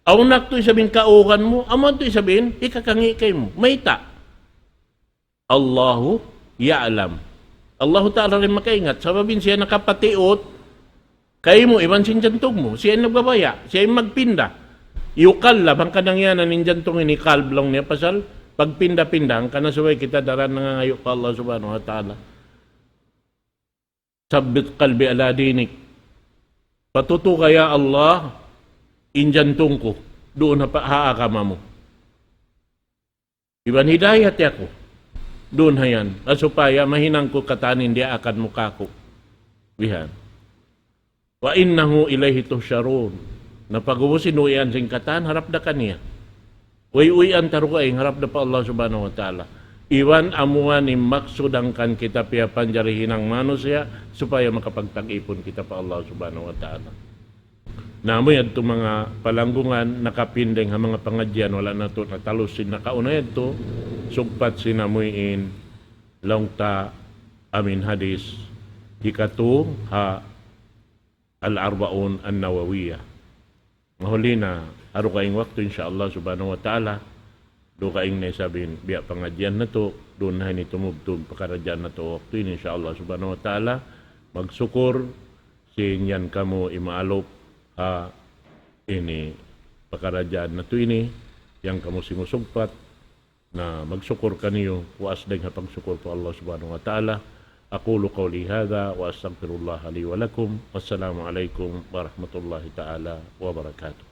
Awn waktu isab in kaugan mu, amu tuud isab in hikakangi' kaymu. Mayta'? الله يعلم. Allahu Ta'ala in makaingat. Sabab in siya nakapatiut kaymu iban sin jantung mu. Siya in nagbabaya'. Siya in magpinda. يقلب, hangkan na in jantung ini, qalb laung niya pasal pagpinda-pinda. Hangkan na subay kita daran nangangayu' pa Allah Subhanahu wa Ta'ala. ثبت قلبي على دينك. Patutuka, ya Allah, in jantung ku duun ha pa-, ha agama mu. Iban hidayati aku duun ha yan. Na supaya mahinang ku katan in diyaakan mu kāku'. Bihan. وإنه إليه تحشرون. Na pag'ubus in uwian sin katan harap da kaniya. Uwi-uwian ta dugaing harap da pa Allah Subhanahu wa Ta'ala. Iban amuan in maksud hangkan kita piyapanjari hinang manusiya' supaya makapagtag-ipun kita pa Allah Subhanahu wa Ta'ala. Na amu yadtu manga palanggungan nakapindeng ha manga pangadjian wala' natu' natalus sin nakauna yadtu, sugpat sin amuin laung ta amin hadis hikatu ha Al-Arba'un An-Nawawiyah. Mahuli na ha dugaing waktu, insya Allah Subhanahu wa Ta'ala, dugaing na isab in biya' pangadjian natu', duun na ini tumubtub pakaradjaan natu' waktu ini, insya Allah Subhanahu wa Ta'ala, magsukur sin yan kamu imaalup ha ini pakaradjaan natu' ini, yan kamu simusugpat, na magsukur kaniyu, puas dayn ha pagsukur pa Allah Subhanahu wa Ta'ala. أقول قولي هذا وأستغفر الله لي ولكم. والسلام عليكم ورحمة الله تعالى وبركاته.